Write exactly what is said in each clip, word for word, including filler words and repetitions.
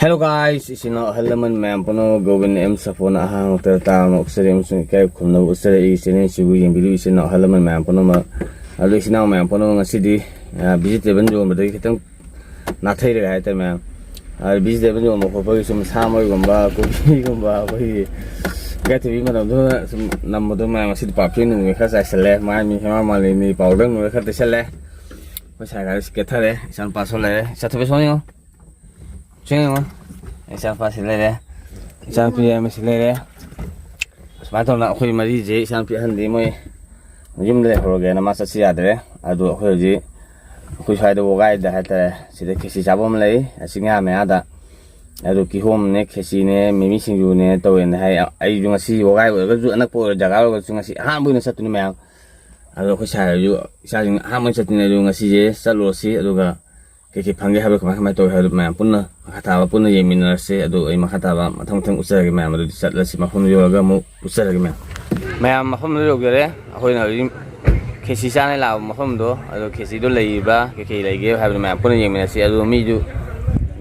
Hello guys, ꯏꯆꯤꯟ ꯏꯅꯥꯎ ꯑꯍꯜ ꯂꯃꯟ ꯃꯌꯥꯝ ꯄꯨꯝꯅꯃꯛ, ꯒꯣꯕꯤꯟ ꯑꯦꯝ ꯁꯥꯐꯣꯅ ꯑꯍꯥꯡꯕ ꯍꯛꯇ ꯇꯥꯕ ꯑꯃ ꯑꯣꯛꯆꯔꯤ ꯑꯃꯁꯨꯡ ꯏꯀꯥꯏ ꯈꯨꯝꯅꯕ ꯎꯠꯆꯔꯤ꯫ ꯑꯩꯒꯤ ꯆꯦꯅꯦꯜꯁꯤꯕꯨ ꯌꯦꯡꯕꯤꯔꯤꯕ ꯏꯆꯤꯟ ꯏꯅꯥꯎ ꯑꯍꯜ ꯂꯃꯟ ꯃꯌꯥꯝ ꯄꯨꯝꯅꯃꯛ, ꯑꯗꯨ ꯏꯆꯤꯟ ꯏꯅꯥꯎ ꯃꯌꯥꯝ ꯄꯨꯝꯅꯃꯛ, ꯉꯁꯤꯗꯤ ꯚꯤꯖꯤꯇꯦꯕꯜ ꯌꯣꯟꯕꯗꯒꯤ ꯈꯤꯇꯪ ꯅꯥꯊꯩꯔꯒ ꯍꯥꯏꯇꯥꯔꯦ ꯃꯌꯥꯝ, ꯚꯤꯖꯤꯇꯦꯕꯜ ꯌꯣꯟꯕ ꯈꯣꯠꯄꯒꯤ ꯁꯨꯝ ꯁꯥ ꯃꯔꯣꯏꯒꯨꯝꯕ, ꯀꯣꯕꯤꯒꯨꯝꯕ, ꯑꯩꯈꯣꯏꯒꯤ ꯏꯀꯥꯏꯊꯕꯤ ꯃꯇꯝꯗꯨꯗ ꯁꯨꯝ ꯅꯝꯕꯗꯣ ꯃꯌꯥꯝ, ꯉꯁꯤꯗꯤ ꯄꯥꯔꯐ꯭ꯌꯨꯝ ꯅꯨꯡ ꯈꯔ ꯆꯥꯏꯁꯜꯂꯦ, ꯃꯥꯏ ꯃꯤ ꯍꯦꯃꯥ ꯃꯥꯂꯤꯅꯤ ꯄꯥꯎꯗꯔ ꯅꯨꯡ ꯈꯔ ꯇꯩꯁꯜꯂꯦ꯫ ꯑꯩꯈꯣꯏ ꯁꯥꯏ ꯒꯥꯔꯤꯁꯤ ꯀꯦꯊꯔꯦ, ꯏꯆꯥꯅꯨꯄꯥꯁꯨ ꯂꯩꯔꯦ꯫ ꯏꯆꯥꯊꯣꯏꯕꯤ ꯁꯣꯝ ꯌꯦꯡꯉꯣ꯫ ꯁꯤ ꯌꯦꯡꯉꯣ, ꯏꯆꯥꯅꯨꯄꯥꯁꯤ ꯂꯩꯔꯦ, ꯏꯆꯥꯅꯨꯄꯤ ꯌꯥꯏꯃꯁꯤ ꯂꯩꯔꯦ꯫ ꯁꯨꯃꯥꯏꯅ ꯇꯧꯗꯅ ꯑꯩꯈꯣꯏ ꯃꯔꯤꯁꯦ, ꯏꯆꯥꯅꯨꯄꯤ ꯑꯍꯟꯗꯤ ꯃꯣꯏ ꯌꯨꯝꯗ ꯂꯩꯍꯧꯔꯒꯦꯅ ꯃꯥ ꯆꯠꯁꯤ ꯌꯥꯗ꯭ꯔꯦ꯫ ꯑꯗꯣ ꯑꯩꯈꯣꯏ ꯍꯧꯖꯤꯛ, ꯑꯩꯈꯣꯏ ꯁ꯭ꯋꯥꯏꯗ ꯋꯥꯒꯥꯏꯗ ꯍꯥꯏꯇꯥꯔꯦ, ꯁꯤꯗ ꯈꯦꯆꯤ ꯆꯥꯐꯝ ꯑꯃ ꯂꯩ, ꯆꯤꯡꯌꯥ ꯃꯌꯥꯗ꯫ ꯑꯗꯣ ꯀꯤꯍꯣꯝꯅꯦ, ꯈꯦꯆꯤꯅꯦ, ꯃꯤꯃꯤ ꯁꯤꯡꯖꯨꯅꯦ ꯇꯧꯋꯦꯅ ꯍꯥꯏ꯫ ꯑꯩꯁꯨ ꯉꯁꯤ ꯋꯥꯒꯥꯏ ꯑꯣꯏꯔꯒꯁꯨ, ꯑꯅꯛꯄ ꯑꯣꯏꯔ ꯖꯒꯥ ꯑꯣꯏꯔꯒꯁꯨ, ꯉꯁꯤ ꯑꯍꯥꯟꯕ ꯑꯣꯏꯅ ꯆꯠꯇꯣꯏꯅꯤ ꯃꯌꯥꯝ꯫ ꯑꯗꯣ ꯑꯩꯈꯣꯏ ꯁꯥꯏ ꯍꯣꯏꯁꯨ, ꯏꯆꯥꯁꯤꯡ ꯑꯍꯥꯟꯕ ꯑꯣꯏꯅ ꯆꯠꯇꯣꯏꯅꯦ, ꯑꯗꯨ ꯉꯁꯤꯁꯦ ꯆꯠꯂꯨꯔꯁꯤ, ꯑꯗꯨꯒ ꯀꯩ ꯀꯩ ꯐꯪꯒꯦ ꯍꯥꯏꯕꯗꯣ, ꯀꯃꯥꯏ ꯀꯃꯥꯏ ꯇꯧꯒꯦ ꯍꯥꯏꯕꯗꯣ ꯃꯌꯥꯝ ꯄꯨꯟꯅ ꯃꯈꯥ ꯇꯥꯕ ꯄꯨꯟꯅ ꯌꯦꯡꯃꯤꯟꯅꯔꯁꯦ꯫ ꯑꯗꯨ ꯑꯩ ꯃꯈꯥ ꯇꯥꯕ ꯃꯊꯪ ꯃꯊꯪ ꯎꯠꯆꯔꯒꯦ ꯃꯌꯥꯝ꯫ ꯑꯗꯨꯗꯤ ꯆꯠꯂꯁꯤ, ꯃꯐꯝꯗꯨ ꯌꯧꯔꯒ ꯑꯃꯨꯛ ꯎꯠꯆꯔꯒꯦ ꯃꯌꯥꯝ꯫ ꯃꯌꯥꯝ, ꯃꯐꯝꯗꯨ ꯌꯧꯖꯔꯦ꯫ ꯑꯩꯈꯣꯏꯅ ꯍꯧꯖꯤꯛ ꯈꯦꯆꯤ ꯆꯥꯅ ꯂꯥꯛꯄ ꯃꯐꯝꯗꯣ, ꯑꯗꯣ ꯈꯦꯆꯤꯗꯣ ꯂꯩꯔꯤꯕ꯭ꯔꯥ, ꯀꯩ ꯀꯩ ꯂꯩꯒꯦ ꯍꯥꯏꯕꯗꯣ ꯃꯌꯥꯝ ꯄꯨꯟꯅ ꯌꯦꯡꯃꯤꯟꯅꯁꯤ꯫ ꯑꯗꯨ ꯃꯤꯁꯨ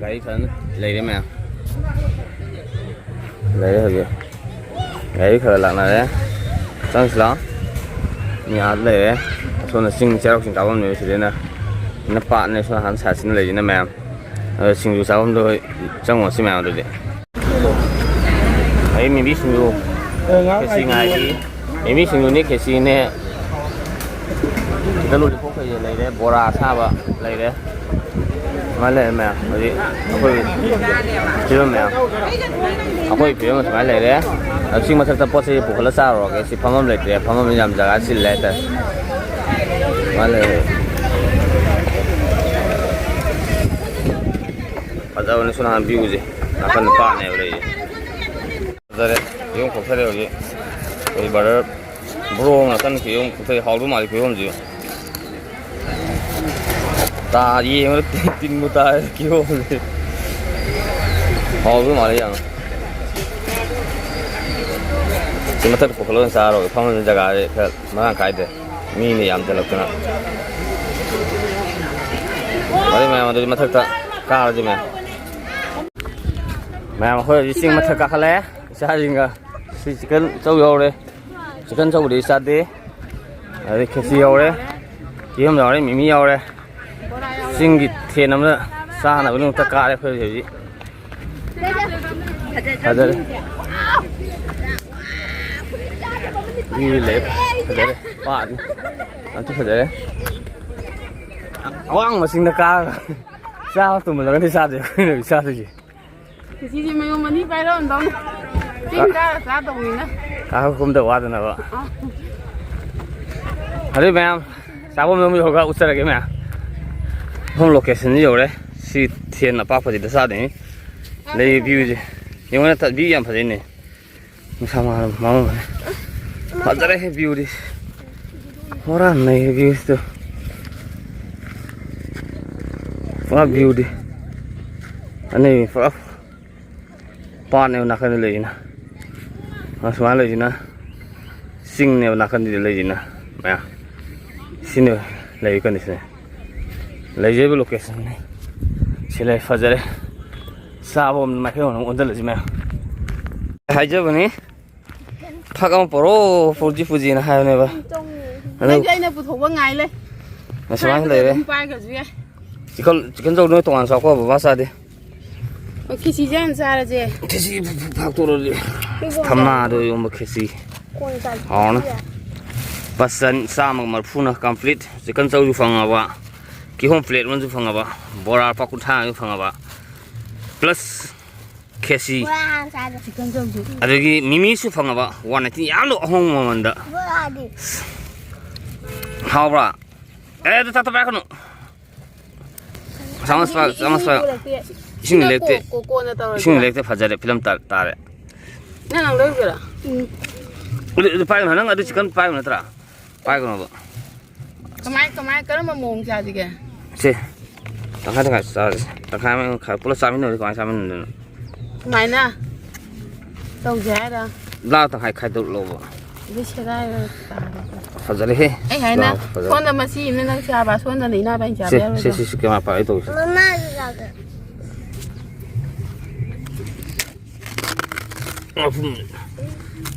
ꯒꯥꯔꯤ ꯐꯖꯅ ꯂꯩꯔꯦ ꯃꯌꯥꯝ꯫ ꯂꯩꯔꯦ ꯍꯧꯖꯤꯛ꯫ ꯒꯥꯔꯤ ꯈꯔ ꯂꯥꯛꯅꯔꯦ꯫ ꯆꯪꯁꯤ ꯂꯥꯛꯑꯣ꯫ ꯃꯤ ꯑꯥꯗ ꯂꯩꯔꯦ꯫ ꯑꯁꯣꯝꯗ ꯆꯤꯡ, ꯆꯩꯔꯥꯎ ꯆꯤꯡ ꯀꯥꯐꯝꯅꯦꯕ ꯁꯤꯗꯩꯅ꯫ ꯁꯤꯅ ꯄꯥꯠꯅꯦ, ꯁꯣꯝ ꯅꯥꯀꯟ ꯁꯥꯏꯠꯁꯤꯅ ꯂꯩꯔꯤꯁꯤꯅ ꯃꯌꯥꯝ꯫ ꯑꯗꯣ ꯁꯤꯡꯖꯨ ꯆꯥꯐꯝꯗꯣ ꯍꯣꯏ ꯆꯪꯉꯨꯔꯁꯤ ꯃꯌꯥꯝ ꯑꯗꯨꯗꯤ꯫ ꯑꯩ ꯃꯤꯃꯤ ꯁꯤꯡꯖꯨ, ꯑꯦ, ꯉꯥꯏꯍꯥꯛ ꯈꯦꯆꯤ ꯉꯥꯏꯈꯤꯌꯦ꯫ ꯉꯥꯏꯈꯤ꯫ ꯃꯤꯃꯤ ꯁꯤꯡꯖꯨꯅꯦ, ꯈꯦꯆꯤꯅꯦ꯫ ꯁꯤꯗ ꯂꯣꯂꯤꯄꯣꯞ ꯀꯩꯀꯩ ꯂꯩꯔꯦ, ꯕꯣꯔꯥ ꯑꯁꯥꯕ ꯂꯩꯔꯦ꯫ ꯁꯨꯃꯥꯏꯅ ꯂꯩꯔꯦ ꯃꯌꯥꯝ꯫ ꯍꯧꯖꯤꯛ ꯑꯩꯈꯣꯏ ꯐꯤꯕꯝ ꯃꯌꯥꯝ, ꯑꯩꯈꯣꯏ ꯐꯤꯕꯝ ꯁꯨꯃꯥꯏꯅ ꯂꯩꯔꯦ꯫ ꯑꯗꯨ ꯁꯤ ꯃꯊꯛꯇ ꯄꯣꯠ ꯆꯩ ꯄꯨꯈꯠꯂ ꯆꯥꯔꯨꯔꯒꯦ꯫ ꯁꯤ ꯐꯝꯐꯝ ꯂꯩꯇ꯭ꯔꯦ, ꯐꯝꯐꯝ ꯌꯥꯝ ꯖꯒꯥ ꯆꯤꯜꯂꯦ ꯍꯥꯏꯇꯥꯔꯦ꯫ ꯁꯨꯃꯥꯏꯅ ꯂꯩꯔꯦ꯫ ꯐꯖꯕꯅꯤ ꯁꯣꯝ ꯅꯥꯀꯟ ꯚ꯭ꯌꯨꯁꯦ꯫ ꯅꯥꯀꯟꯗ ꯄꯥꯠꯅꯦꯕ ꯂꯩꯔꯤꯁꯦ꯫ ꯐꯖꯔꯦ꯫ ꯀꯤꯍꯣꯝ ꯀꯣꯛꯊꯔꯦ ꯍꯧꯖꯤꯛ꯫ ꯑꯩꯈꯣꯏ ꯕ꯭ꯔꯗꯔ ꯕ꯭ꯔꯣ ꯅꯥꯀꯟ ꯀꯤꯍꯣꯝ ꯀꯣꯛꯊꯔꯦ꯫ ꯍꯥꯎꯗꯧ ꯃꯥꯜꯂꯤ ꯀꯤꯍꯣꯝꯁꯤ꯫ ꯇꯥ ꯌꯦꯡꯕꯗ ꯇꯤꯟ-, ꯇꯤꯟꯕꯨ ꯇꯥꯔꯦ ꯀꯤꯍꯣꯝꯁꯤ꯫ ꯍꯥꯎꯗꯧ ꯃꯥꯜꯂꯤ ꯌꯥꯝꯅ꯫ ꯁꯤ ꯃꯊꯛꯇ ꯄꯨꯈꯠꯂꯒ ꯆꯥꯔꯣ꯫ ꯐꯝꯕꯝꯁꯤ ꯖꯒꯥꯁꯦ ꯈꯔ ꯃꯔꯥꯡ ꯀꯥꯏꯗꯦ꯫ ꯃꯤꯅ ꯌꯥꯝꯁꯤꯜꯂꯛꯇꯅ꯫ ꯑꯗꯨ ꯃꯌꯥꯝ ꯑꯗꯨꯗꯤ ꯃꯊꯛꯇ ꯀꯥꯔꯁꯤ ꯃꯌꯥꯝ꯫ ꯃꯌꯥꯝ ꯑꯩꯈꯣꯏ ꯍꯧꯖꯤꯛ ꯆꯤꯡ ꯃꯊꯛ ꯀꯥꯈꯠꯂꯦ꯫ ꯏꯆꯥꯁꯤꯡꯒ ꯁꯤ ꯆꯤꯛꯀꯟ ꯆꯧ ꯌꯧꯔꯦ꯫ ꯆꯤꯛꯀꯟ ꯆꯧꯕꯨꯗꯤ ꯆꯥꯗꯦ꯫ ꯑꯗꯩ ꯈꯦꯆꯤ ꯌꯧꯔꯦ꯫ ꯀꯤꯍꯣꯝ ꯌꯧꯔꯦ꯫ ꯃꯤꯃꯤ ꯌꯧꯔꯦ꯫ ꯆꯤꯡꯒꯤ ꯊꯦꯟ ꯑꯃꯗ ꯆꯥꯅꯕꯒꯤꯗꯃꯛꯇ ꯀꯥꯔꯦ ꯑꯩꯈꯣꯏ ꯍꯧꯖꯤꯛ꯫ ꯐꯖꯔꯦ꯫ ꯃꯤ ꯂꯩ꯫ ꯐꯖꯔꯦ꯫ ꯄꯥꯠꯅꯤ꯫ ꯌꯥꯝ ꯊꯤ ꯐꯖꯔꯦ꯫ ꯑꯋꯥꯡꯕ ꯆꯤꯡꯗ ꯀꯥꯔꯒ ꯆꯥꯕ ꯇꯨꯝꯍꯜꯂꯒꯗꯤ ꯆꯥꯗꯣꯏ ꯑꯩꯈꯣꯏꯅ ꯆꯥꯗꯣꯏꯁꯦ꯫ ꯁꯤꯗꯤ ꯃꯌꯣꯝ ꯑꯅꯤ ꯄꯥꯏꯔꯛꯑꯝꯗꯧꯅꯤ꯫ ꯆꯤꯡ ꯀꯥꯔ ꯆꯥꯗꯧꯅꯤꯅ꯫ ꯀꯥꯈꯠ ꯀꯨꯝꯗ ꯋꯥꯗꯅꯕ꯫ ꯑꯥ꯫ ꯑꯗꯨꯏ ꯃꯌꯥꯝ, ꯆꯥꯐꯝꯗ ꯑꯃꯨꯛ ꯌꯧꯔꯒ ꯎꯠꯆꯔꯒꯦ ꯃꯌꯥꯝ꯫ ꯃꯐꯝ location ꯁꯤ ꯌꯧꯔꯦ꯫ ꯁꯤ ꯊꯦꯟ ꯑꯄꯥꯛꯄꯁꯤꯗ ꯆꯥꯗꯣꯏꯅꯤ꯫ ꯂꯩ view ꯁꯦ꯫ ꯌꯦꯡꯉꯣꯅꯦ, view ꯌꯥꯝ ꯐꯖꯩꯅꯦ꯫ ꯅꯨꯡꯁꯥ ꯃꯉꯥꯜ ꯃꯝꯃꯝꯕꯅꯦ꯫ ꯐꯖꯔꯦꯍꯦ view ꯗꯤ꯫ ꯃꯣꯔꯥ ꯅꯩ view ꯁꯤꯗ꯫ ꯄꯨꯔꯥ view ꯗꯤ꯫ ꯑꯅꯩ ꯄꯨꯔꯥ ꯄꯥꯠꯅꯦꯕ ꯅꯥꯀꯟꯗ ꯂꯩꯁꯤꯅ꯫ ꯑꯁꯨꯃꯥꯏꯅ ꯂꯩꯁꯤꯅ ꯆꯤꯡꯅꯦꯕ ꯅꯥꯀꯟꯗ ꯂꯩꯁꯤꯅ ꯃꯌꯥꯝ꯫ ꯁꯤꯅꯦꯕ ꯂꯩꯔꯤ condition ꯁꯦ꯫ ꯂꯩꯖꯔꯤꯕ location ꯅꯤ꯫ ꯁꯤ ꯂꯩ ꯐꯖꯔꯦ꯫ ꯆꯥꯕ ꯑꯃ ꯃꯥꯏꯀꯩ ꯑꯃ ꯑꯣꯟꯁꯤꯜꯂꯁꯤ ꯃꯌꯥꯝ꯫ ꯍꯥꯏꯖꯕꯅꯤ꯫ ꯐꯛ ꯑꯃ ꯄꯣꯔꯛꯑꯣ, ꯄꯨꯔꯁꯤ ꯄꯨꯁꯤꯅ ꯍꯥꯏꯕꯅꯦꯕ꯫ ꯑꯗꯨ ꯅꯪꯗꯤ ꯑꯩꯅ ꯄꯨꯊꯣꯛꯄ ꯉꯥꯏ ꯂꯩ꯫ ꯑꯁꯨꯃꯥꯏꯅ ꯍꯥꯏꯕꯗ ꯂꯩꯔꯦ꯫ ꯑꯗꯨꯝ ꯄꯥꯏꯈ꯭ꯔꯁꯨ ꯌꯥꯏ꯫ ꯆꯤꯛꯀꯟ, ꯆꯤꯛꯀꯟ ꯆꯧ ꯅꯣꯏ ꯇꯣꯉꯥꯟ ꯆꯥꯎꯀꯣ, ꯕꯕꯥ ꯆꯥꯗꯦ꯫ ꯑꯣ, ꯈꯦꯆꯤꯁꯦ ꯍꯥꯟꯅ ꯆꯥꯔꯁꯦ꯫ ꯈꯦꯆꯤ ꯐ-, ꯐ-, ꯐꯥꯛꯇꯣꯔꯛꯑꯗꯤ꯫ ꯊꯝꯅꯥꯗꯣ ꯌꯣꯝꯕ ꯈꯦꯆꯤ꯫ ꯀꯣꯟꯅ ꯆꯥꯁꯦ꯫ ꯍꯥꯎꯅ꯫ ꯂꯨꯄꯥ ꯆꯟ-, ꯆꯥꯝꯃꯒ ꯃꯔꯤꯐꯨꯅ complete꯫ ꯆꯤꯛꯀꯟ ꯆꯧꯁꯨ ꯐꯪꯉꯕ, ꯀꯤꯍꯣꯝ plate ꯑꯃꯁꯨ ꯐꯪꯉꯕ, ꯕꯣꯔꯥ ꯂꯨꯄꯥ ꯀꯨꯟꯊ꯭ꯔꯥ ꯑꯃꯁꯨ ꯐꯪꯉꯕ, plus ꯈꯦꯆꯤ꯫ ꯕꯣꯔꯥ ꯍꯥꯟꯅ ꯆꯥꯁꯦ꯫ ꯆꯤꯛꯀꯟ ꯆꯧꯁꯨ꯫ ꯑꯗꯒꯤ ꯃꯤꯃꯤꯁꯨ ꯐꯪꯉꯕ, one ninety, ꯌꯥꯝꯅ ꯑꯍꯣꯡꯕ ꯃꯃꯜꯗ꯫ ꯕꯣꯔꯥꯗꯤ? ꯍꯥꯎꯕ꯭ꯔꯥ? ꯑꯦ, ꯑꯗꯨ ꯆꯥꯊꯣꯛꯄ ꯌꯥꯀꯅꯨ꯫ ꯆꯥꯃꯁ ꯄꯥꯏ-, ꯆꯥꯃꯁ ꯄꯥꯏ-, ꯏꯁꯤꯡ ꯂꯩꯔꯛꯇꯦ꯫ ꯀꯣ-, ꯀꯣꯟꯅ ꯇꯧꯔꯁꯤ꯫ ꯏꯁꯤꯡ ꯂꯩꯔꯛꯇꯦ, ꯐꯖꯔꯦ, ꯐꯤꯂꯝ ꯇꯥ-, ꯇꯥꯔꯦ꯫ ꯅꯪ, ꯅꯪ ꯂꯧꯔꯨꯒꯦꯔꯥ? ꯎꯝ꯫ ꯑꯗꯨ, ꯑꯗꯨ ꯄꯥꯏꯒꯅꯨ, ꯅꯪ ꯑꯗꯨ ꯆꯤꯛꯀꯟ ꯄꯥꯏꯒꯅꯨ ꯅꯠꯇ꯭ꯔꯥ? ꯄꯥꯏꯒꯅꯣꯕ꯫ ꯀꯃꯥꯏ, ꯀꯃꯥꯏ, ꯀꯔꯝꯕ ꯃꯑꯣꯡ ꯆꯥꯁꯤꯒꯦ? ꯁꯦ, ꯇꯪꯈꯥꯏ ꯇꯪꯈꯥꯏ ꯆꯥꯔꯁꯦ꯫ ꯇꯪꯈꯥꯏ ꯑꯃ ꯈꯥꯏ-, ꯄꯨꯂꯞ ꯆꯥꯃꯤꯟꯅꯔꯗꯤ ꯀꯃꯥꯏꯅ ꯆꯥꯃꯤꯟꯅꯗꯣꯏꯅꯣ? ꯁꯨꯃꯥꯏꯅ ꯇꯧꯁꯦ ꯍꯥꯏꯔ? ꯂꯥ ꯇꯪꯈꯥꯏ ꯈꯥꯏꯗꯣꯛꯂꯛꯑꯣꯕ꯫ ꯑꯗꯨ ꯁꯦꯒꯥꯏꯔ ꯇꯥꯔꯦ꯫ ꯐꯖꯔꯦꯍꯦ꯫ ꯑꯩ ꯍꯥꯏꯅ ꯂꯥ ꯐꯖꯔꯦ꯫ ꯁꯣꯝꯗ ꯃꯁꯤ ꯑꯃꯅ ꯅꯪ ꯆꯥꯕ, ꯁꯣꯝꯗꯅ ꯏꯅꯥꯕ ꯑꯩꯅ ꯆꯥꯕ ꯁꯦ, ꯌꯥꯔꯣꯏꯗ꯭ꯔꯣ? ꯁꯦ, ꯁꯦ, ꯁꯦ, camera ꯄꯥꯏꯔꯦ ꯇꯧꯔꯤꯁꯦ꯫ ꯃꯃꯥꯁꯨ ꯆꯥꯒꯦ꯫ ꯃꯄꯨꯝ꯫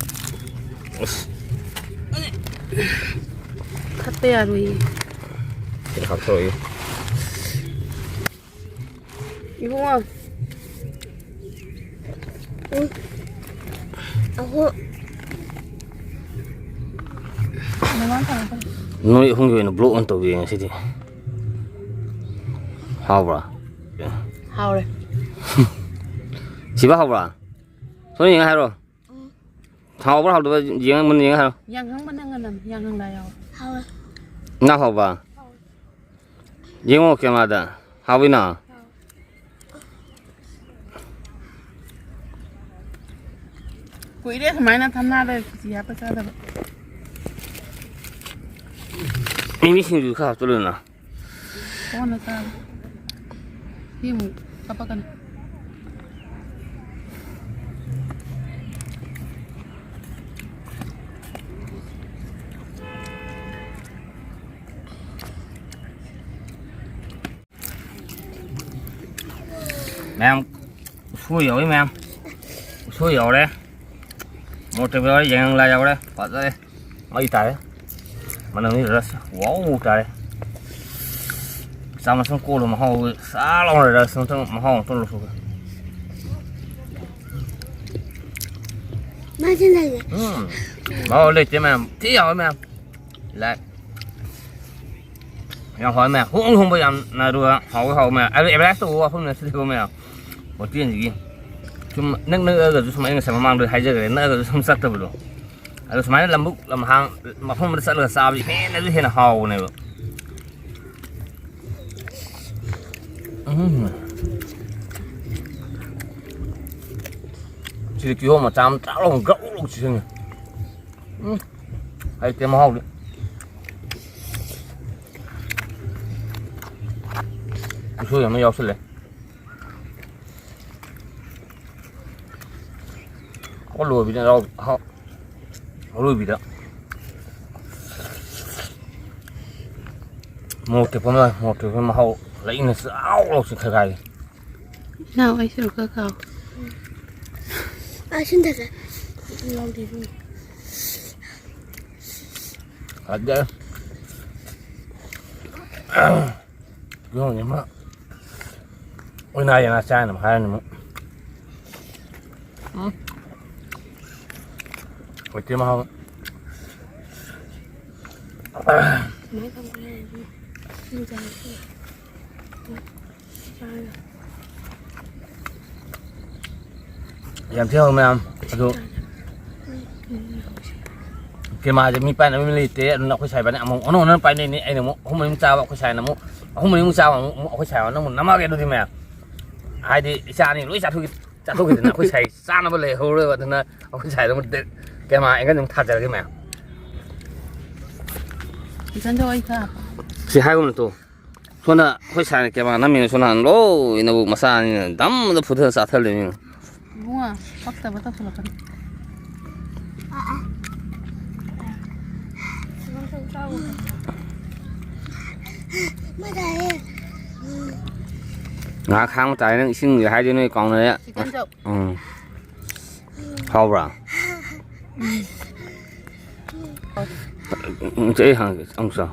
ꯑꯁ꯫ ꯈꯠꯇ ꯌꯥꯔꯣꯏꯌꯦ꯫ ꯁꯤꯗ ꯍꯥꯞꯊꯔꯛꯑꯣ꯫ ꯏꯕꯨꯡꯉꯣ꯫ ꯎꯝ꯫ ꯑꯍꯣ꯫ ꯅꯣꯏ ꯑꯍꯨꯝꯒꯤ ꯑꯣꯏꯅ ꯕ꯭ꯂꯣꯛ ꯑꯣꯏꯅ ꯇꯧꯕꯤꯔꯦ ꯉꯁꯤꯗꯤ꯫ ꯍꯥꯎꯕ꯭ꯔꯥ? ꯍꯥꯎꯔꯦ꯫ ꯁꯤꯕ ꯍꯥꯎꯕ꯭ꯔꯥ? ꯁꯣꯝꯗ ꯌꯦꯡꯉ ꯍꯥꯏꯔꯣ꯫ ꯍꯥꯎꯕ꯭ꯔꯥ ꯍꯥꯎꯇꯕ꯭ꯔꯥ ꯌꯦꯡꯉ ꯃꯨꯟꯅ ꯌꯦꯡꯉ ꯍꯥꯏꯔꯣ꯫ ꯌꯥꯡꯍꯪ ꯃꯅꯪ ꯉꯅꯝ ꯌꯥꯡꯍꯪ ꯂꯥ ꯌꯥꯎꯋꯦ꯫ ꯍꯥꯎꯋꯦ꯫ ꯉꯥ ꯍꯥꯎꯕ? ꯌꯦꯡꯉꯣ ꯀꯦꯃꯦꯔꯥꯗ꯫ ꯍꯥꯎꯋꯤꯅ? ꯀꯨꯏꯔꯦ ꯁꯨꯃꯥꯏꯅ ꯊꯝꯅꯥꯗ ꯈꯦꯆꯤ ꯍꯥꯞꯄ ꯆꯥꯗꯕ꯫ ꯃꯤꯃꯤ ꯁꯤꯡꯖꯨ ꯈꯔ ꯍꯥꯞꯆꯜꯂꯨꯗꯅ꯫ ꯀꯣꯟꯅ ꯆꯥꯕ꯫ ꯁꯤ ꯑꯃꯨꯛ ꯀꯞꯄꯛꯀꯅꯤ꯫ ꯃꯌꯥꯝ ꯎꯁꯣꯏ ꯌꯧꯔꯦ, ꯃꯌꯥꯝ ꯎꯁꯣꯏ ꯌꯧꯔꯦ, ꯃꯣꯔꯣꯛ ꯑꯇꯦꯛꯄ ꯌꯧꯔꯦ, ꯌꯥꯏꯉꯪ ꯂꯥ ꯌꯧꯔꯦ꯫ ꯐꯖꯔꯦ꯫ ꯃꯩ ꯇꯥꯔꯦ꯫ ꯃꯅꯝꯗꯤ ꯔꯁ ꯋꯥꯎ ꯇꯥꯔꯦ꯫ ꯆꯥꯃꯁ ꯑꯃ ꯀꯣꯠꯂꯨ ꯃꯍꯥꯎ ꯁꯥ ꯂꯥꯎꯅ ꯔꯁ ꯑꯃꯇꯪ ꯃꯍꯥꯎ ꯑꯃꯇꯪ ꯂꯧꯊꯣꯛꯀꯦ꯫ ꯃꯥꯁꯤ ꯂꯩꯌꯦ꯫ ꯎꯝ꯫ ꯃꯍꯥꯎ ꯂꯩꯇꯦ ꯃꯌꯥꯝ꯫ ꯊꯤ ꯍꯥꯎꯋꯦ ꯃꯌꯥꯝ꯫ ꯂꯥꯏ꯫ ꯌꯥꯝ ꯍꯥꯎꯋꯦ ꯃꯌꯥꯝ꯫ ꯍꯣꯡ ꯍꯣꯡꯕ ꯌꯥꯝꯅ ꯑꯗꯨꯒ ꯍꯥꯎꯋꯦ ꯍꯥꯎꯋꯦ ꯃꯌꯥꯝ꯫ ꯑꯗꯨ advertise ꯇꯧꯕ ꯋꯥꯐꯝ ꯅꯠꯇꯦꯀꯣ ꯃꯌꯥꯝ꯫ ꯍꯣꯇꯦꯜꯁꯤꯒꯤ ꯁꯨꯝ ꯅꯛ ꯅꯛꯑꯒꯁꯨ ꯁꯨꯝ ꯑꯩ ꯉꯁꯥꯏ ꯃꯃꯥꯡꯗ ꯍꯥꯏꯖꯈ꯭ꯔꯦ ꯅꯛꯑꯒꯁꯨ ꯁꯨꯝ ꯆꯠꯇꯕꯗꯣ꯫ ꯑꯗꯣ ꯁꯨꯃꯥꯏꯅ ꯂꯧꯕꯨꯛ ꯂꯝꯍꯥꯡ ꯃꯐꯝ ꯑꯃꯗ ꯆꯠꯂꯒ ꯆꯥꯕꯁꯤ ꯍꯦꯟꯅꯁꯨ ꯍꯦꯟꯅ ꯍꯥꯎꯕꯅꯦꯕ꯫ ꯎꯝ꯫ ꯁꯤꯗꯤ ꯀꯤꯍꯣꯝ ꯃꯆꯥ ꯑꯃ ꯆꯥꯛ ꯂꯥꯎꯅ ꯒ꯭ꯔꯧ ꯒ꯭ꯔꯧ ꯆꯤꯛꯁꯤꯟꯒꯦ꯫ ꯎꯝ꯫ ꯍꯩꯇꯦ ꯃꯍꯥꯎꯗꯤ꯫ ꯎꯁꯣꯏ ꯑꯃ ꯌꯥꯎꯁꯜꯂꯦ꯫ ꯑꯔꯣꯏꯕꯤꯗ ꯌꯥꯎ-, ꯍꯥꯎ-, ꯑꯔꯣꯏꯕꯤꯗ꯫ ꯃꯣꯔꯣꯛ ꯇꯦꯛꯄ ꯑꯃ, ꯃꯣꯔꯣꯛ ꯇꯦꯛꯄ ꯃꯍꯥꯎ ꯂꯩꯅ ꯆꯥꯎ ꯂꯥꯎ ꯆꯤꯡꯈꯠꯈꯥꯏꯒꯦ꯫ ꯏꯅꯥꯎ, ꯑꯩ ꯁꯔꯨꯛ ꯈꯔ ꯈꯥꯛꯑꯣ꯫ ꯑꯁꯤꯟꯊꯁꯦ꯫ ꯂꯧꯗꯦ ꯏꯕꯨꯡꯉꯣ꯫ ꯐꯖꯔꯦ꯫ ꯌꯦꯡꯉꯣ, ꯏꯃꯥ꯫ ꯑꯣꯏꯅꯥ ꯌꯦꯅꯥ ꯆꯥꯏꯅ ꯑꯃꯨꯛ ꯍꯥꯏꯔꯅꯤ ꯑꯃꯨꯛ꯫ ꯎꯝ꯫ ꯍꯧꯖꯤꯛꯇꯤ ꯃꯍꯥꯎ꯫ ꯁꯨꯃꯥꯏꯅ ꯇꯧꯕ ꯂꯩꯔꯗꯤ ꯏꯁꯤꯡ ꯆꯥꯏꯁꯦ꯫ ꯌꯥꯝ ꯊꯤ ꯍꯥꯎꯋꯤ ꯃꯌꯥꯝ꯫ ꯑꯗꯨ ꯀꯦꯃꯥꯁꯦ ꯃꯤ ꯄꯥꯏꯅꯕ ꯃꯤ ꯂꯩꯇꯦ꯫ ꯑꯗꯨꯅ ꯑꯩꯈꯣꯏ ꯁꯥꯏ ꯏꯕꯥꯅꯤ ꯑꯃꯨꯛ ꯑꯣꯟꯅ ꯑꯣꯟꯅꯅ ꯄꯥꯏꯅꯩꯅꯤ꯫ ꯑꯩꯅ ꯑꯃꯨꯛ ꯑꯍꯨꯝ ꯃꯔꯤ ꯑꯃꯨꯛ ꯆꯥꯕ ꯑꯩꯈꯣꯏ ꯁꯥꯏꯅ ꯑꯃꯨꯛ, ꯑꯍꯨꯝ ꯃꯔꯤ ꯑꯃꯨꯛ ꯆꯥꯕ ꯑꯃꯨꯛ, ꯑꯃꯨꯛ ꯑꯩꯈꯣꯏ ꯁꯥꯏ ꯍꯣꯏꯅ ꯑꯃꯨꯛ ꯅꯝꯃꯛꯑꯒꯦ ꯑꯗꯨꯗꯤ ꯃꯌꯥꯝ꯫ ꯍꯥꯏꯗꯤ ꯏꯆꯥ ꯑꯅꯤ ꯂꯣꯏ ꯆꯥꯊꯣꯛꯈꯤ-, ꯆꯥꯊꯣꯛꯈꯤꯗꯅ ꯑꯩꯈꯣꯏ ꯁꯥꯏ ꯆꯥꯅꯕ ꯂꯩꯍꯧꯔꯣꯏꯕ꯫ ꯑꯗꯨꯅ ꯑꯩꯈꯣꯏ ꯁꯥꯏꯗ ꯑꯃꯨꯛ ꯗꯦ-, ꯀꯦꯃꯥ ꯑꯦꯡꯒꯜ ꯑꯃꯨꯛ ꯊꯥꯖꯔꯒꯦ ꯃꯌꯥꯝ꯫ ꯏꯆꯟꯗꯣ ꯑꯩ ꯈꯔ ꯍꯥꯞꯄꯣ꯫ ꯁꯤ ꯍꯥꯏꯒꯨꯝꯅ ꯇꯣ꯫ ꯁꯣꯝꯗ ꯑꯩꯈꯣꯏ ꯁꯥꯏꯅ ꯀꯦꯃꯥ ꯅꯝꯃꯤꯅ ꯁꯣꯝꯗ ꯂꯣꯏꯅꯕꯨ ꯃꯆꯥ ꯑꯅꯤꯅ ꯗꯝꯗ ꯐꯨꯊꯔ ꯆꯥꯊꯠꯂꯤꯃꯤꯅ꯫ ꯏꯕꯨꯡꯉꯣ, ꯄꯛꯇꯕ ꯇꯧꯁꯜꯂꯛꯀꯅꯨ꯫ ꯉꯥꯏꯍꯥꯛ ꯈꯥꯡꯕ ꯇꯥꯔꯦ, ꯅꯪ ꯏꯁꯤꯡꯁꯦ ꯍꯥꯏꯗꯣꯏ ꯅꯣꯏ ꯀꯥꯎꯅꯔꯦ꯫ ꯆꯤꯛꯀꯟ ꯆꯧ꯫ ꯎꯝ꯫ ꯍꯥꯎꯕ꯭ꯔꯥ? ꯎꯝ, ꯑꯩ ꯍꯪꯒꯦ, ꯑꯃꯨꯛ ꯆꯥꯎ꯫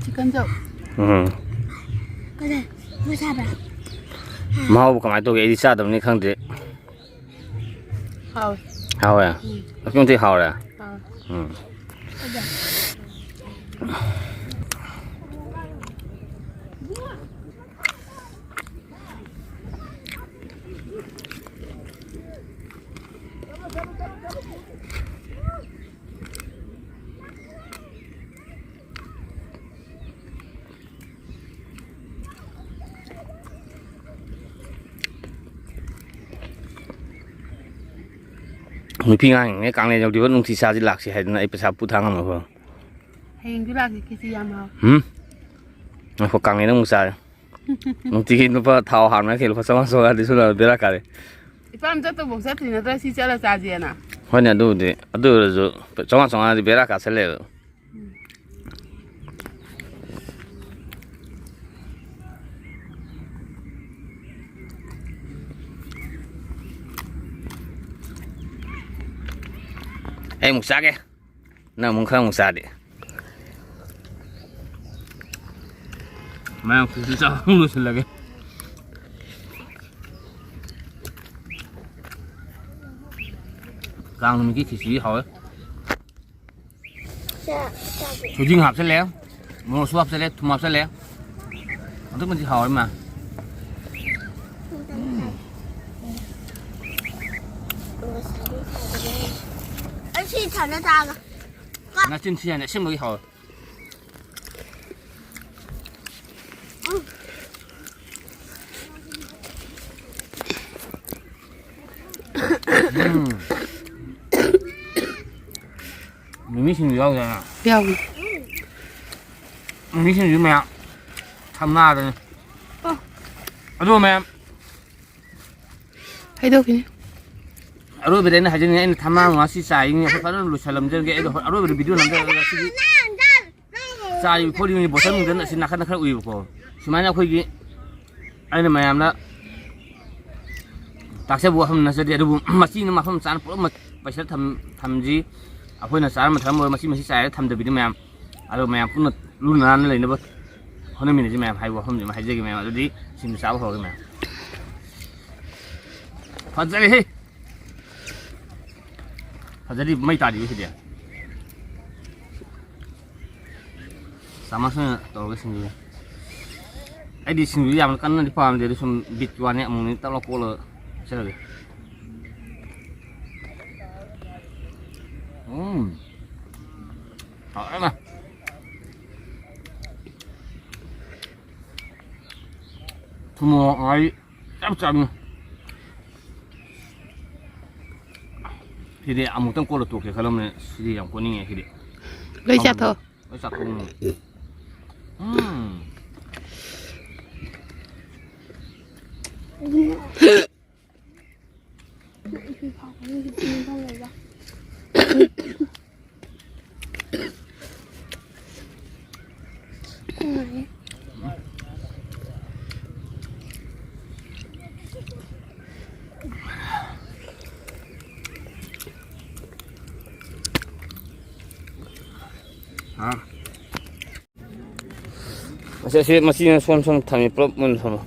ꯆꯤꯛꯀꯟ ꯆꯧ꯫ ꯎꯝ꯫ ꯀꯗꯥꯏ? ꯃꯣꯏ ꯆꯥꯕ꯭ꯔꯥ? ꯃꯍꯥꯎꯕꯨ ꯀꯃꯥꯏꯅ ꯇꯧꯒꯦ? ꯑꯩꯗꯤ ꯆꯥꯗꯕꯅꯤ ꯈꯪꯗꯦ꯫ ꯍꯥꯎꯋꯦ꯫ ꯍꯥꯎꯋꯦ? ꯎꯝ꯫ ꯑꯁꯨꯛꯀꯤ ꯃꯇꯤꯛ ꯍꯥꯎꯔꯦ? ꯍꯥꯎꯋꯦ꯫ ꯎꯝ꯫ ꯀꯗꯥꯏ? ꯅꯨꯄꯤ ꯑꯉꯥꯡꯅꯦ ꯀꯥꯡꯂꯦꯟ ꯌꯧꯗ꯭ꯔꯤꯕ ꯅꯨꯡꯇꯤ ꯆꯥꯁꯤ ꯂꯥꯛꯁꯤ ꯍꯥꯏꯗꯅ ꯑꯩ ꯄꯩꯁꯥ ꯄꯨꯊꯥꯡ ꯉꯝꯃꯕ꯫ ꯍꯌꯦꯡꯁꯨ ꯂꯥꯛꯀꯦ, ꯈꯦꯆꯤ ꯌꯥꯝ ꯍꯥꯎ꯫ ꯍꯨꯝ? ꯉꯥꯏꯈꯣ, ꯀꯥꯡꯂꯦꯟꯗ ꯑꯃꯨꯛ ꯆꯥꯔꯦ꯫ ꯅꯨꯡꯇꯤꯒꯤ ꯂꯨꯄꯥ ꯊꯥꯎ ꯍꯥꯟꯕ ꯅꯠꯇꯦ, ꯂꯨꯄꯥ ꯆꯥꯝꯃꯉꯥ ꯆꯥꯝꯃꯉꯥꯗꯤ ꯁꯨꯝ ꯂꯧꯔ ꯕꯦꯔꯥ ꯀꯥꯔꯦ꯫ ꯏꯄꯥꯝ ꯆꯠꯇꯧꯕꯧ ꯆꯠꯇ꯭ꯔꯤ ꯅꯠꯇ꯭ꯔꯥ ꯁꯤ ꯆꯠꯂ ꯆꯥꯁꯦꯅ? ꯍꯣꯏꯅꯦ, ꯑꯗꯨꯕꯨꯗꯤ꯫ ꯑꯗꯨ ꯑꯣꯏꯔꯁꯨ ꯆꯥꯝꯃꯉꯥ ꯆꯥꯝꯃꯉꯥꯗꯤ ꯕꯦꯔꯥ ꯀꯥꯁꯜꯂꯦꯕ꯫ ꯎꯝ꯫ ꯑꯩ ꯑꯃꯨꯛ ꯆꯥꯒꯦ꯫ ꯅꯪ ꯑꯃꯨꯛ ꯈꯔ ꯑꯃꯨꯛ ꯆꯥꯗꯤ꯫ ꯃꯌꯥꯝ ꯈꯦꯆ꯭ꯔꯤ ꯆꯥꯕ ꯑꯃꯨꯛ ꯂꯣꯏꯁꯤꯜꯂꯒꯦ꯫ ꯀꯥꯡ ꯅꯨꯃꯤꯠꯀꯤ ꯈꯦꯆ꯭ꯔꯤ ꯍꯥꯎꯋꯦ꯫ ꯆꯥ-, ꯆꯥꯒꯦ꯫ ꯊꯣꯏꯗꯤꯡ ꯍꯥꯞꯆꯜꯂꯦ, ꯃꯣꯔꯣꯛꯁꯨ ꯍꯥꯞꯆꯜꯂꯦ, ꯊꯨꯝ ꯍꯥꯞꯆꯜꯂꯦ꯫ ꯑꯗꯨꯛꯀꯤ ꯃꯇꯤꯛ ꯍꯥꯎꯋꯦ ꯏꯃꯥ꯫ ꯑꯩ ꯁꯤ ꯊꯥꯅ ꯆꯥꯒ꯫ ꯅꯆꯤꯟ ꯊꯤ ꯍꯥꯏꯅꯤ, ꯑꯁꯦꯡꯕꯒꯤ ꯍꯥꯎꯋꯦ꯫ ꯎꯝ꯫ ꯃꯤꯃꯤ ꯁꯤꯡꯖꯨ ꯌꯥꯎꯗꯅ꯫ ꯌꯥꯎꯏ꯫ ꯃꯤꯃꯤ ꯁꯤꯡꯖꯨ ꯃꯌꯥꯝ ꯊꯝꯅꯥꯗꯅꯤ꯫ ꯑꯣ꯫ ꯑꯗꯨꯒ ꯃꯌꯥꯝ ꯍꯩꯗꯣꯛꯈꯤꯅꯤ꯫ ꯑꯔꯣꯏꯕꯗ ꯑꯩꯅ ꯍꯥꯏꯖꯅꯤꯡꯉꯤ, ꯑꯩꯅ ꯊꯝꯅꯥ ꯉꯥꯁꯤ ꯆꯥꯏꯅꯤ, ꯑꯩꯈꯣꯏ ꯐꯖꯅ ꯂꯣꯏꯁꯜꯂꯝꯖꯔꯒꯦ꯫ ꯑꯩꯗꯣ ꯑꯔꯣꯏꯕꯗ ꯚꯤꯗꯤꯑꯣ ꯅꯝꯖꯔꯒ ꯁꯤꯒꯤ ꯆꯥꯔꯤꯕ ꯈꯣꯠꯂꯤꯕ ꯕꯣꯇꯜ ꯅꯨꯡꯗꯜ ꯑꯁꯤ ꯅꯥꯀꯟꯗ ꯈꯔ ꯎꯏꯕꯀꯣ꯫ ꯁꯨꯃꯥꯏꯅ ꯑꯩꯈꯣꯏꯒꯤ ꯑꯩꯅ ꯃꯌꯥꯝꯅ ꯇꯥꯛꯆꯕ ꯋꯥꯐꯝ ꯅꯠꯆꯗꯦ, ꯑꯗꯨꯕꯨ ꯃꯁꯤꯅ ꯃꯐꯝ ꯆꯥꯅ ꯄꯨꯂꯞ ꯄꯩꯁꯥ ꯊꯝ-, ꯊꯝꯁꯤ꯫ ꯑꯩꯈꯣꯏꯅ ꯆꯥꯔꯝꯕ ꯊꯛꯂꯝꯕ ꯃꯆꯤ ꯃꯆꯤ ꯆꯥꯏꯔ ꯊꯝꯗꯕꯤꯗ ꯃꯌꯥꯝ, ꯑꯗꯣ ꯃꯌꯥꯝ ꯄꯨꯟꯅ ꯂꯨ ꯅꯥꯟꯅ ꯂꯩꯅꯕ ꯍꯣꯠꯅꯃꯤꯟꯅꯁꯤ ꯃꯌꯥꯝ ꯍꯥꯏꯕ ꯋꯥꯐꯝꯁꯤꯃ ꯍꯥꯏꯖꯒꯦ ꯃꯌꯥꯝ꯫ ꯑꯗꯨꯗꯤ ꯁꯤꯡꯖꯨ ꯆꯥꯕ ꯍꯧꯔꯒꯦ ꯃꯌꯥꯝ꯫ ꯐꯖꯔꯦꯍꯦ! ꯐꯖꯔꯤ, ꯃꯩ ꯇꯥꯔꯤꯕ ꯁꯤꯗꯤ꯫ ꯆꯥꯃꯁ ꯑꯣꯏꯅ ꯇꯧꯔꯒ ꯁꯤꯡꯖꯨꯁꯦ꯫ ꯑꯩꯗꯤ ꯁꯤꯡꯖꯨ ꯌꯥꯝꯅ ꯀꯟꯅꯗꯤ ꯄꯥꯝꯗꯦ, ꯑꯗꯨ ꯁꯨꯝ ꯕꯤꯠꯀꯤ ꯋꯥꯅꯤ, ꯑꯃꯨꯛꯅꯤ ꯇꯛ ꯂꯥꯎ ꯀꯣꯠꯂꯒ ꯆꯥꯔꯒꯦ꯫ ꯎꯝ꯫ ꯍꯥꯎꯔꯦꯅ꯫ ꯊꯨꯝ ꯃꯣꯔꯣꯛ ꯉꯥꯔꯤ ꯆꯞ ꯆꯥꯕꯤꯅꯤ꯫ ꯁꯤꯗꯤ ꯑꯃꯨꯛꯇꯪ ꯀꯣꯠꯂ ꯇꯣꯛꯀꯦ ꯈꯜꯂꯝꯕꯅꯦ, ꯁꯤꯗꯤ ꯌꯥꯝ ꯀꯣꯠꯅꯤꯡꯉꯦ ꯁꯤꯗꯤ꯫ ꯂꯣꯏ ꯆꯥꯊꯣꯛ꯫ ꯂꯣꯏ ꯆꯥꯊꯣꯛꯅꯤꯡꯉꯦ꯫ ꯎꯝ꯫ ꯑꯥ꯫ ꯑꯁꯤ, ꯑꯁꯤ ꯃꯆꯤꯅ ꯁꯣꯝ ꯁꯣꯝ ꯊꯝꯃꯤ, ꯄꯨꯂꯞ ꯃꯨꯟꯅ ꯊꯝꯃꯣ꯫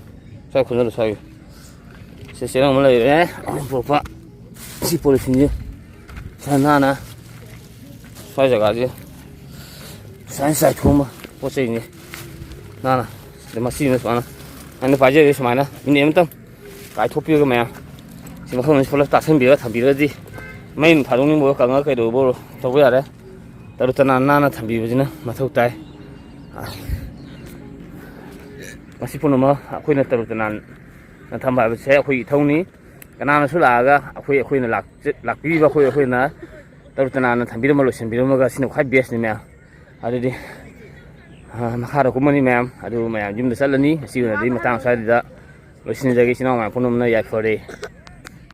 ꯁ꯭ꯋꯥꯏ ꯈꯨꯟꯖꯜꯂꯨ, ꯁ꯭ꯋꯥꯏꯒꯤ꯫ ꯁꯤ ꯆꯦꯔꯪ ꯑꯃ ꯂꯩꯔꯦ, ꯑꯍꯨꯝ ꯄꯣꯛꯄ꯫ ꯁꯤ ꯄꯣꯂꯤꯊꯤꯟꯁꯤ ꯈꯔ ꯅꯥꯟꯅ ꯁ꯭ꯋꯥꯏ ꯖꯒꯥꯁꯦ ꯁꯨꯃꯥꯏꯅ ꯆꯥꯏꯊꯣꯛꯑꯝꯕ ꯄꯣꯠ ꯆꯩꯅꯤ꯫ ꯅꯥꯟꯅ ꯁꯤꯗ ꯃꯆꯤꯅ ꯁꯨꯃꯥꯏꯅ ꯑꯩꯅ ꯄꯥꯏꯖꯔꯤꯁꯦ ꯁꯨꯃꯥꯏꯅ ꯃꯤꯅꯤꯠ ꯑꯃꯇꯪ ꯀꯥꯏꯊꯣꯛꯄꯤꯔꯒ ꯃꯌꯥꯝ ꯁꯤ ꯃꯐꯝꯁꯤ ꯄꯨꯂꯞ ꯇꯥꯁꯟꯕꯤꯔꯒ ꯊꯝꯕꯤꯔꯒꯗꯤ ꯃꯩ ꯅꯨꯡ ꯊꯥꯗꯣꯛꯅꯤꯡꯕ ꯑꯣꯏꯔꯣ, ꯀꯪꯉꯒ ꯀꯩꯗꯧꯕ ꯑꯣꯏꯔꯣ ꯇꯧꯕ ꯌꯥꯔꯦ꯫ ꯇꯔꯨ ꯇꯅꯥꯟ ꯅꯥꯟꯅ ꯊꯝꯕꯤꯕꯁꯤꯅ ꯃꯊꯧ ꯇꯥꯏ꯫ ꯃꯁꯤ ꯄꯨꯝꯅꯃꯛ ꯑꯩꯈꯣꯏꯅ ꯇꯔꯨ ꯇꯅꯥꯟꯅ ꯊꯝꯕ ꯍꯥꯏꯕꯁꯦ ꯑꯩꯈꯣꯏꯒꯤ ꯏꯊꯧꯅꯤ꯫ ꯀꯅꯥꯅꯁꯨ ꯂꯥꯛꯑꯒ ꯑꯩꯈꯣꯏ, ꯑꯩꯈꯣꯏꯅ ꯂꯥꯛꯆ-, ꯂꯥꯛꯄꯤꯔꯤꯕ ꯑꯩꯈꯣꯏ, ꯑꯩꯈꯣꯏꯅ ꯇꯔꯨ ꯇꯅꯥꯟꯅ ꯊꯝꯕꯤꯔꯝꯕ, ꯂꯣꯏꯁꯤꯟꯕꯤꯔꯝꯃꯒ ꯁꯤꯅ ꯈ꯭ꯋꯥꯏ ꯕꯦꯁꯅꯤ ꯃꯌꯥꯝ꯫ ꯑꯗꯨꯗꯤ, ꯑ, ꯃꯈꯥꯗ ꯀꯨꯝꯃꯅꯤ ꯃꯌꯥꯝ, ꯑꯗꯨ ꯃꯌꯥꯝ ꯌꯨꯝꯗ ꯆꯠꯂꯅꯤ꯫ ꯑꯁꯤ ꯑꯣꯏꯅꯗꯤ ꯃꯇꯥꯡ ꯁ꯭ꯋꯥꯏꯗ ꯂꯣꯏꯁꯤꯟꯖꯔꯒꯦ꯫ ꯏꯆꯤꯟ ꯏꯅꯥꯎ ꯃꯌꯥꯝ ꯄꯨꯝꯅꯃꯛꯅ ꯌꯥꯏꯐꯔꯦ꯫